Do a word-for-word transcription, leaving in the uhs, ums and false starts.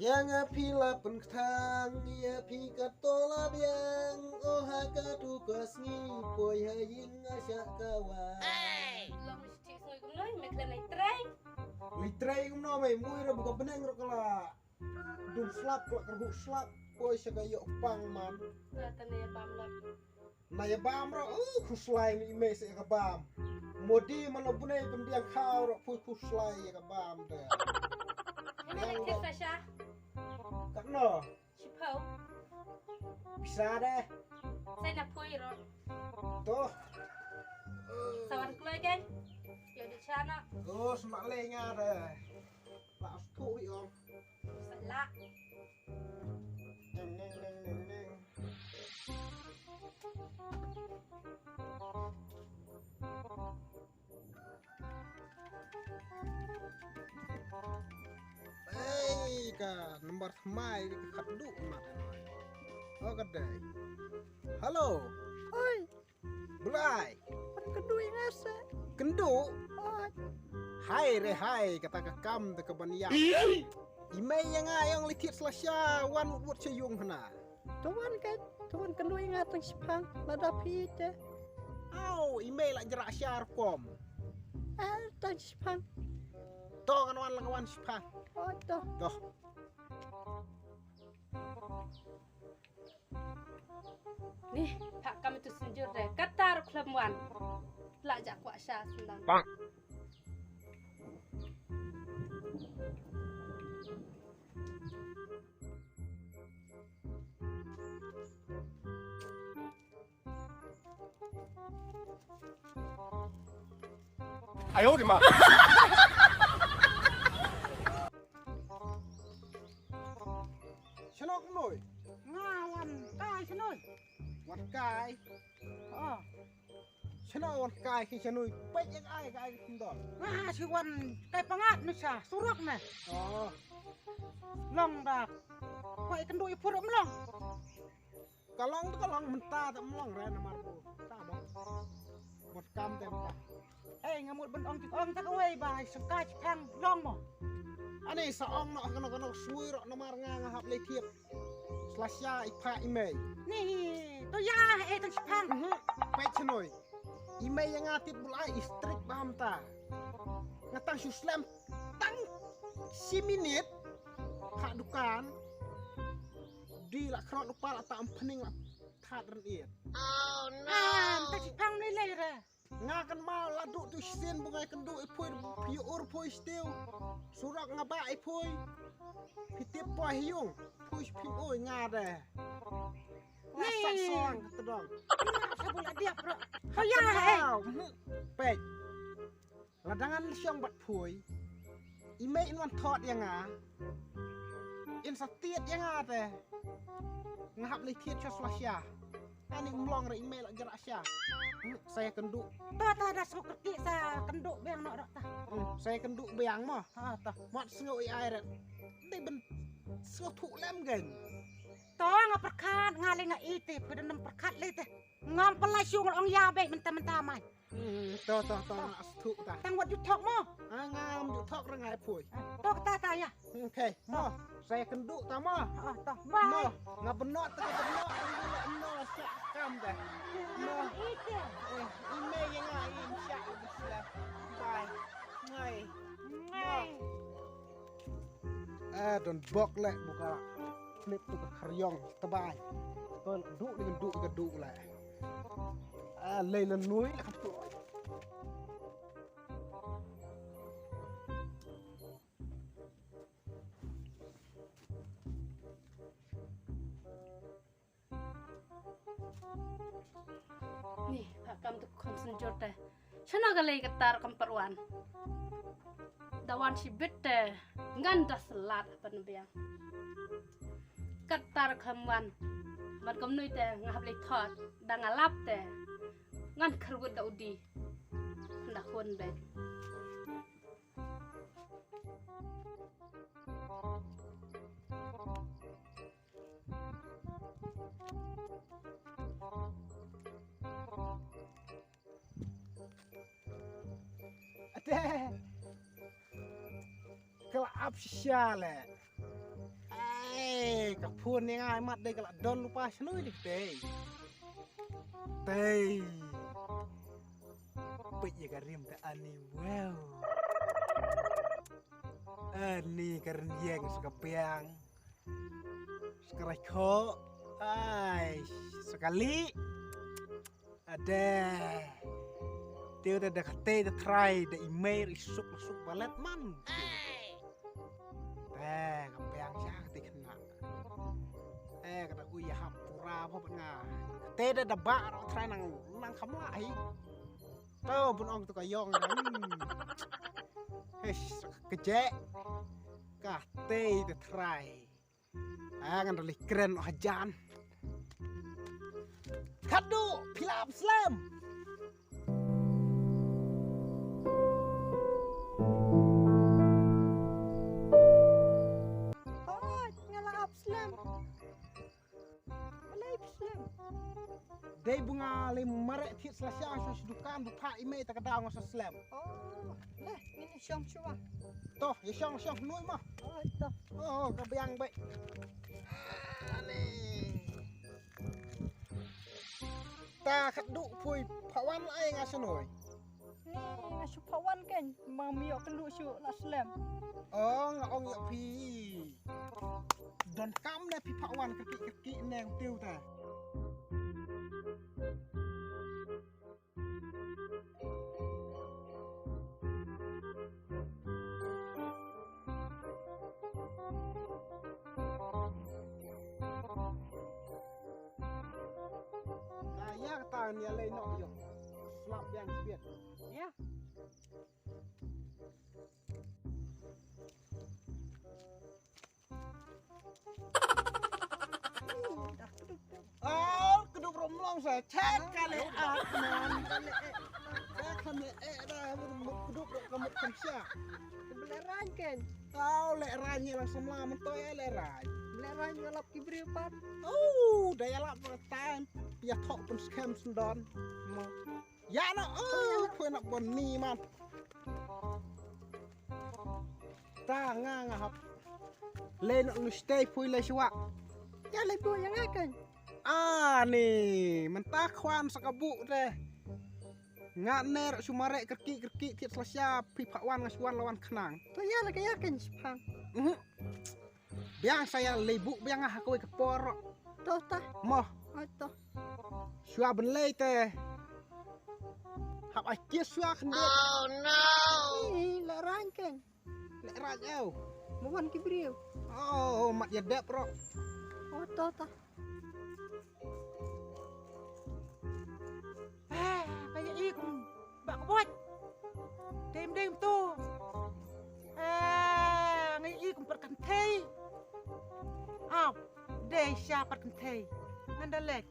Ïa nga phi la pynkthang, ïa phi kato la biang, oh ha katu ka sngi, poi ha ïing nga shah kawang. Long shi thik sngi kumno, me khlem leit trei. Leit trei kumno me, mui ra buka bneng ra kala. Dum slap, kala kerbu slap, poi sha ka ïoh pang man. Ka tane bam lap. Na ïa bam ro, uh, khuslai ni me se ka bam. Modi mano bune pynbiang khaw ro, pui khuslai ïa ka bam de. Ini lek kit Sasha. Katno? Shipau. Pisa de. Sai na pui ro. Toh. Sawan kloi kan? Yo di chana. Gus mak lenga de. Pak sku wi om. Sala. Neng neng neng neng neng. Hei ka number thymmai ka khatduh mat. Oh ka dei. Hello. Oi. Blai. Kynduh ïa nga se. Kynduh? Oi. Hai re hai, kata ka kam da ka ban ïa. I mei ïa nga ïong li thied slasha, wan wut wut sha yung hana. To wan ka, to wan kynduh ïa nga tang shiphang, lada phi te. Au, i mei la jrah sha rukom. Ah, tang shiphang. To kan wan la ka wan shiphang. Oh, to. To. Ni, phah kam itu synjur de. Kata ruh khlem wan. La jak kwah sha sendang. Bang. Ayo di ma. Shnong noi. Nga wan kai shnong. Wan kai. Oh. Shnong wan kai ki shnong. Pek ek ai kai ki sindor. Nga si wan kai pangat ni sa surok na. Oh. Long da. Koi kendu i puruk long. Ka long tu ka long mynta ta mlong re namar bu ta bok. Bot kam te mynta. Hei nga mut ban ong tik ong ta kawei ba i sengkai chang long mo. Ani sa ong noh kano kano sui ro namar nga nga hap lei thiep. Slasha i pha i mei. Ni to ya e tang chang. Mhm. Peit chnoi. I mei ïa nga tip bul ai i strik ba mynta. Nga tang shu slem tang shi minit. Kha dukan. Di la khrot u pal ata am pning la that ren iet. Oh no. Ah, ta shi pang ni lei re. Nga kan ma la du tu shin bu ngai kan du i phui phi ur phui stiu. Surak nga ba i phui. Phi tip poi hiung. Phui phi oi nga de. Nga sa song ka tdong. Sa bu la diap ro. Hoya eh. Pek. La dangan shong bat phui. I mei in wan thot ïa nga. In sa tiet ïa nga te. Nga hap lei tiet chos la sha. Ani mlong re i mei la jra sha. Sa ïa kendu. Ta ta da suk ki sa kendu biang no ro ta. Sa ïa kendu biang mo. Ha ta. Mat sngew i ai ret. Dei ben sngew thu lem gen. To nga perkat nga lei nga ite pada nam perkat lei te. Ngam pelai shu ngal ong ïa bek menta menta mai. Hmm, to to to nga sthu ta. Tang wat ju thok mo. Ah, ngam ju thok ra ngai phui. To ta ta ïa. Okay, mo. Sa ïa kendu ta mo. Ah, to. Bye. Mo, nga benot ta benot no sa kam de. Mo. Ite. Eh, i mei ïa nga i sha i sla. Bye. Ngai. Ngai. Eh, don bok leh buka. Klip tu ka khariong tebai. Ko du ni du ka du leh. Ah, lei na nui na ka tu. Ni, ha kam tu khon sen jor te. Shano ka lei ka tar kam parwan. Da wan shi bit te ngan da salat ban biang. Ka tar kam wan. Ban kam nui te nga hap lei thot da nga lap te. Ngan kharwut da udi. Da khon bet. Ate. Kala ap shisha le. Eh, ka phone ïa nga mat dei ka la don lypa shnoi dei te. Tei. Peit ïa ka rim ta ani, wow. Ani ka rynïeng sa ka biang. Sa ka raikhoh. Ai, sa ka lieh. Ade. Te da, da kata da trai da i mei i suk, suk balet man. Te ka biang sha kata khynnah. Eh, kata u ïa hap pura ba nga. Te da, da ba ro trai nang, nang kham lah hi. To bun ong to ka ïong. Hmm. Hesh, ka je. Kata da trai. Ah, ngan rali kren oh jan. Khadduh, phi la ap slem. Hooid, nga la ap slem. Balei phi slem? Dei ba nga leit mareh thied sla sha sha dukan ba phah i mei ta ka daw nga sa slem. Oh, leh, ngin ïa shong shuwa. To, ïa shong shong hnoi ma. Oh, to. Oh, ka biang beit. Ani. Ta Khadduh phi phah wan ai nga shnoi. Ni nga shu phah wan kein, ma mi ïoh kynduh shu la slem. Oh, nga ong ïa phi. Don kam ne phi phah wan kyrkieh kyrkieh ne tiu ta. Ka ïa ka tang ïa lei noh ïoh. Slap biang sbiet. Ïa. Ah, kdup rom long sa chat ka le ah man. Ka le eh da mut kdup rom ka mut kam sha. Ka le rang ken. Tau le rang ïa lang samla man to ïa le rang. Le rang ïa lap ki briew pat. Oh, da ïa lap ka tan. Ïa thok pun skhem sendon. Mo. Ïa no, oh, pun nak bon ni man. Ta nga nga hap. Le no nu stay pui le shuwa. Ïa le bu ïa nga ken. Ah, ni, mynta khwan sa ka bu te. Nga ner shu mareh kyrkieh kyrkieh thied sla sha phi phah wan nga shu wan la wan khnang. To ïa la ka ïa ken shi phang. Mhm. Biang sa ïa lei bu biang ha kawei ka por. To ta. Mo. Oi to. Shuwa ban lei te. Hap ai kies shuwa khyndiat. Oh no. Ih, le rang ken. Le rang eu. Mo wan ki briew. Oh, mat ïa dep ro. Oh, to ta. Ah, ka ïa i kum ba ka bot. Dei mdei mtu. Ah, nga ïa i kum pat kynthei. Ap, dei sha pat kynthei. Ngan da leit.